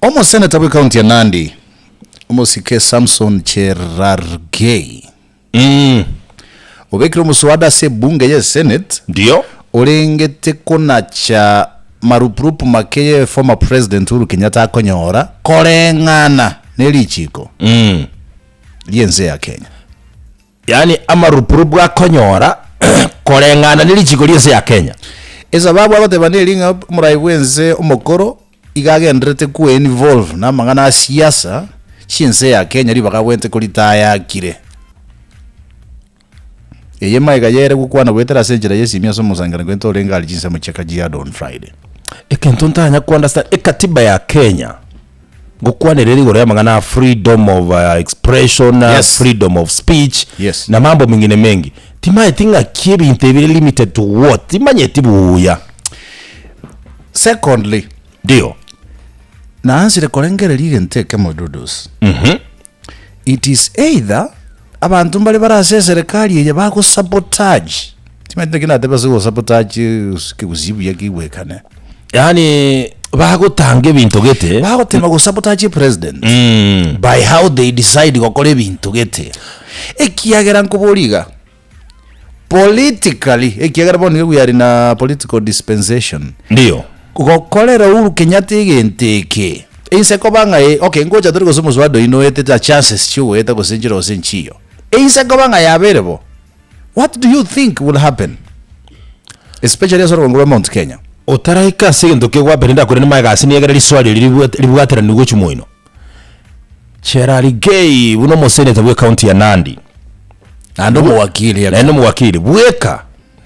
Omoseneta bw'ekaunti ya Nandi, Omosike Samson Cherargei, obekire omoswada ase ebunge ye Senate Ndio. orengete konacha marupurupu make ye former President Uhuru Kenyatta akonyora koreng'ana ne richiko ri'ense ya Kenya. Yaani amarupurupu akonyora koreng'ana ne richiko ri'ense ya Kenya. Esababu agoteba neri ng'a omorai bw'ense omokoro iga agendererete koinvolve namang'ana a siasa chi'ense ya Kenya ribaga abwenerete koritayakire. Eye magega yere gokwana goetera ase enchera y'esimi ase omosangererekano gento orenge aria chinsemo chia Kajiado on Friday. Egento ntanya ko understand, ekatiba ya Kenya ngokwanera ere igoro y'amang'ana a freedom of expression, Yes. freedom of speech, Yes. na mambo mengine mengi. Timaeti ng'aki ebinto ebi bire limited to what, timanyeti buya. Secondly, Ndio. naansire korengereria egento ekemo Dudus. It is either abanto mbare bare ase eserekari eye bago sabotage, timanyeti naki natebe ase go sabotage kegusii buya keigwekane. Yaani bagotanga ebinto gete. Bagotema go sabotage president by how they decide gokora ebinto gete. Ekiagera nkoboria iga, politically, ekiagera bono nigo we are in a political dispensation. Ndio. Gokorera Uhuru Kenyatta egento eke, inse koba ng'a eh, okay ngocha tore gose omoswada oyio noetete a chances chiogoeta gose nchire gose nchiyo. Inse koba ng'a yabeire bo, what do you think will happen? Especially ase orogongo rwa Mount Kenya. Otaraika ase egento kegwapera ndakorende magega ase niegere riswali eri ribwate ribwateranigwe gochia moino. Cherargei buna omoseneta bwe county ya Nandi. Naende omowakili Naende omowakili bweka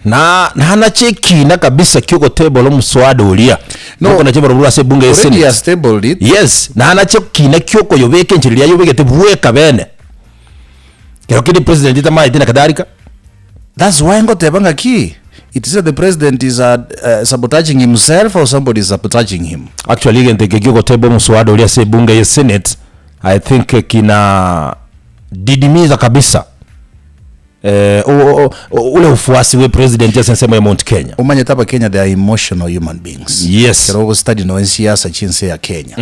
na nanache ekina kabisa kiogotebora omoswada oria. No. Okonacha barobwo ase ebunge ya Already Senate. has tabled it. Yes, nanache ekina kiokoyobeka enchera eria ayobegete bweka bene. Kero kende president tamaeti na kadhalika. That's why ngoteba ng'aki it is either the president is uh, uh, sabotaging himself or somebody is sabotaging him. Actually egento eke kiogoteba omoswada oria ase ebunge ya Senate I think kina didimiza kabisa eh, o- o- o- ule ufuasi bwe president ase ensemo ya Mount Kenya. Omanyete abakenya they are emotional human beings. Yes. Kero ogostudy noe siasa chinse ya Kenya.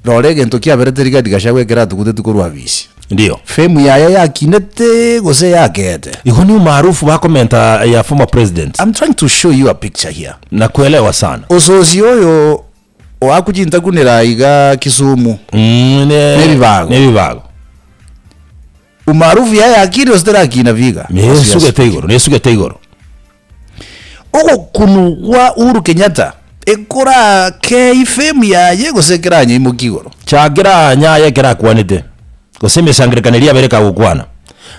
Rora egento kiaberete Rigathi Gachagua ekero atugutetwe korwa abisi. Ndio. Fame yaye yakinete gose yakeete? Igo ni umaarufu bakomenta ya former president. I'm trying to show you a picture here. Nakuelewa sana. Ososi oyo oakuchintakunera iga Kisumu. Mm, ne, Nebibago. Nebibago. Umaarufu yaye yakire gose terakina biga? Nesugete igoro, nesugete igoro. Ogokunugwa Uhuru Kenyatta ekorakee fame yaye gose ekeranyeimokia igoro? Chakera nyaye ekero akwanete, gose emesangererekano eria yabere kagokwana.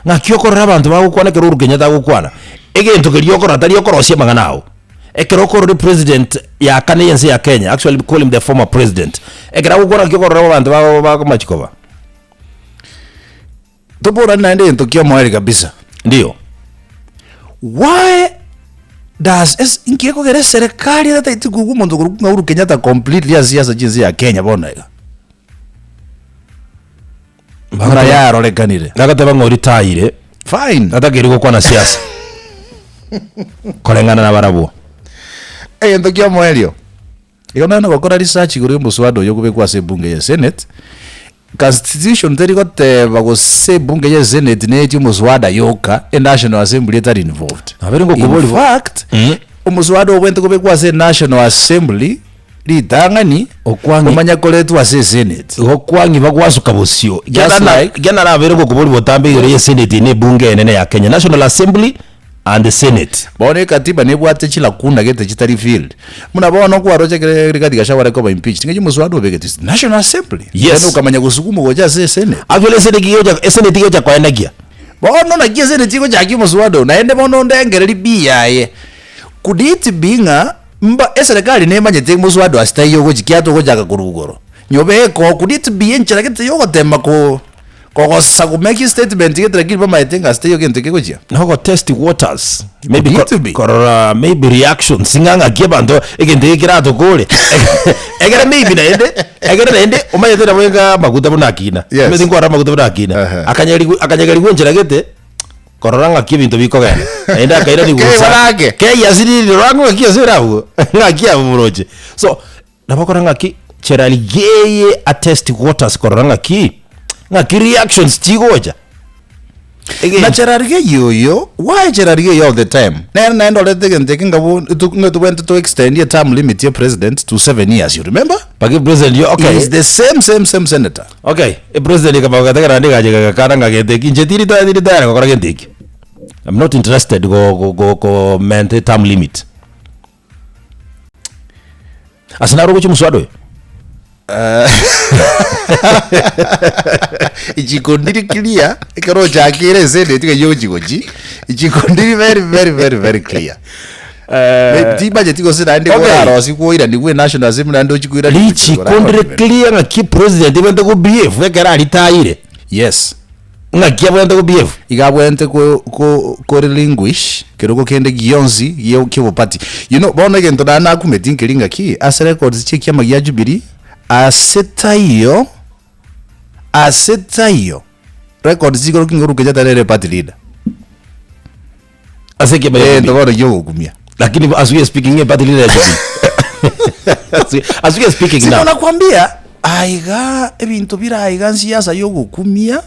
Ng'aki okorora abanto bagokwana ekero Uhuru Kenyatta agokwana? Egento keria okorora tari okorosia amang'ana ao. Ekero okorora epresident ya kane ya ense ya Kenya, actually we call him the former president, ekero agokwana ng'aki okorora abanto bago bakomachia koba? Toborani naende egento ki'omoerio kabisa. Ndio. Why does es inki ekogera eserekari etataeti koigwa omonto okorokwa ng'a Uhuru Kenyatta completely ase siasa chi'ense ya Kenya bono iga? Buna yarorekanire. Agateba ng'a oritaire Fine. tatakeire gokwana siasa koreng'ana na barabwo. Egento ki'omoerio, Igo nere nogokora research igoro y'omoswada oyo okobekwa ase ebunge ye Senate, Constitution teri goteba gose ebunge ye Senate neetie omoswada yoka, e National Assembly etari involved. Nabere ngokobori In fact, Mm. omoswada obwenerete kobekwa ase National Assembly ritang'ani, Okwang'i- omanye koretwa ase esenate. Igo kwang'iba gwasuka bosio. Just like- Ekiagera narabeire ngokobori botambe igoro ye Senate na ebunge enene ya Kenya, National Assembly and the Senate. Bono ekatiba nebwate chilacuna gete chitari filled. Buna bono kwaroche ekere Rigathi Gachagua are koba impeached, ng'ai omoswada obegete ase National Assembly. Yes. Then okamanya gosugumwa gocha ase esenate. Actually esenate egocha esenate egocha koenekia. Bono naki esenate egochakia omoswada oyo, naende bono ondengereri bi yaye. Could it be ng'a mba eserekari nemanyete omoswada ase taiyo ogochi kiato ogochaka korwa igoro. Nyobeke oo, could it be enchera gete yogotema ko Kogosa go make statement gete lakini bamaete ng'a ase taiyo gento kegochia. Nogo test waters maybe Could ko- it be? korora maybe reactions ng'a ng'aki abanto egento eke keratokore egere maybe naende egere naende omanyete nabo enga amaguta buna akina Yes. omanyete nkorora amaguta buna akina Ehe. akanyerigwa akanyegerigwa enchera gete korora ng'aki ebinto bikogenda naende akairani Kei gocha barake. kei asiriri rora ng'aki ase ere abwo ng'aki abwo moroche so nabo okora ng'aki. Cherargei a test waters korora ng'aki, ng'aki reactions chigocha. Na Cherargei oyo, why Cherargei all the time? Nere naende orete egento eke ng'a bo ng'a tobwenerete to extendie term limit ya president to 7 years, you remember? Mpaka president yo, okay. He is the same same same senator. Okay, epresident ekaba gogategera naende egacha egakana ng'a gento eki inche tiri tayari tiri tayari gokora gento ekio. I'm not interested go go go komenta eterm limit. Ase naro ogochia omoswada oyo? Ichiko ndiri clear, ekero ochakire eseneti ng'ai ogochi gochi, ichiko ndiri very very very very clear. Timanyeti gose naende Okay. orarosie koiranigwe National Assembly naende ochie koiraniwa gochia Richiko ndire parliament. clear ng'aki president abwenerete go behave ekero aritayire. Yes. Ng'aki abwenerete go behave. Iga abwenerete ko ko ko relinquish kerogo kende gionsi gia kiobopati. You know, bono egento naende nakumeti nkeri ng'aki, ase records chia ekiama gia Jubilee, ase taiyo, ase taiyo, records chikorokia ng'a Uhuru Kenyatta nere party leader. Ase ekiama gia Egento Jubilee. bono kiogokumia. Lakini as we are speaking e party leader ya Jubilee. As we- as we are speaking Siko now. nakwambia, aiga ebinto bire aiga nsiasa yogokumia,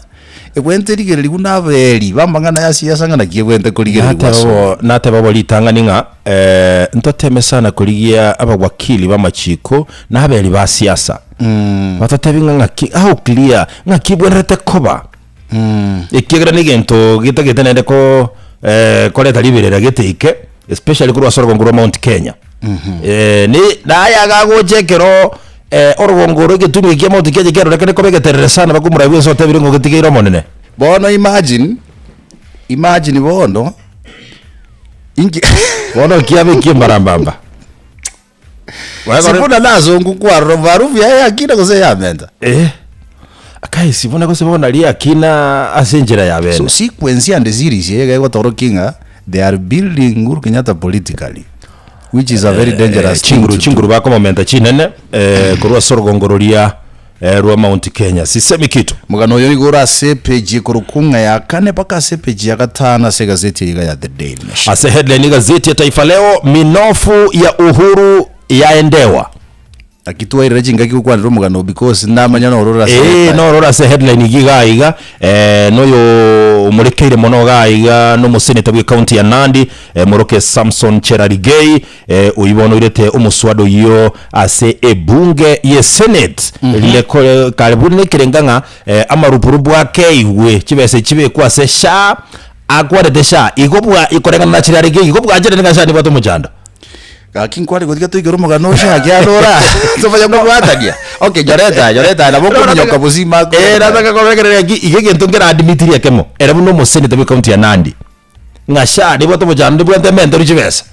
ebwenerete rigereri buna aberi b'amang'ana ya siasa ng'a naki ebwenerete korigererigwa ase Nateba bo nateba bo ritang'ani ng'a eh, ntoteme sana korigia abawakili b'amachiko na aberi ba siasa. Batotebi ng'a ng'aki how clear ng'aki ebwenerete koba. Ekiagera negento getagete naende ko eh, koreta riberera gete ike especially korwa ase orogongo rwa Mount Kenya. Eh, ne naye agagocha ekero eh, orogongo oro egetunu ekia Mount Kenya kiarorekane koba egeterere sana bakomorabia bwensi otebire ng'a ogetigeire Omonene. Bono imagine, imagine bono, inki Bono kiabe eki'embarambamba. Sifuna nasongu kwarora maarufu yaye yakina gose yamenta. Eh, kai Sifuna gose bono aria akina ase enchera ya bene. So sequence and series eye iga egotorokia ng'a they are building Uhuru Kenyatta politically which is a very dangerous thing chinguru to do. chinguru bakomomenta chinene eh, korwa ase orogongo roria eh, rwa Mount Kenya. Sisemi kitu. Omogano oyo nigo ore ase epeji ekorokwa ng'a ya kane mpaka ase epeji ya gatano ase egazeti eye iga ya The Daily Nation. Ase headline egazeti ya Taifa Leo, minofu ya Uhuru yaendewa. Naki twairire chingaki gokwanera omogano oo because ndamanya noro ore ase Ee, headline. noro ore ase headline iga iga iga eh, noyo omorekeire mono iga iga nomoseneta bwe county ya Nandi eh, moroke Samson Cherargei eh, oyio bono oirete omoswada oyio ase ebunge ye senate rire kore kare buna ekerenga ng'a eh, amarupurupu akeigwe chibesa echi chibekwe ase SHA akwarete SHA igo bwa koreng'ana na Cherargei igo bwancherete ng'a SHA nebwate omochando. Gaki nkware gotiga toigere omogano oche ake aro ora tomanye kobwatania. Okay, nyoreta nyoreta nabo okominyoka bosima Eh, nataka kobekerera ki iga egento nkera admitirie ekemo, ere buna omoseneta bwe county ya Nandi, ng'a SHA nebwate omochando nebwate ementeru chibesa.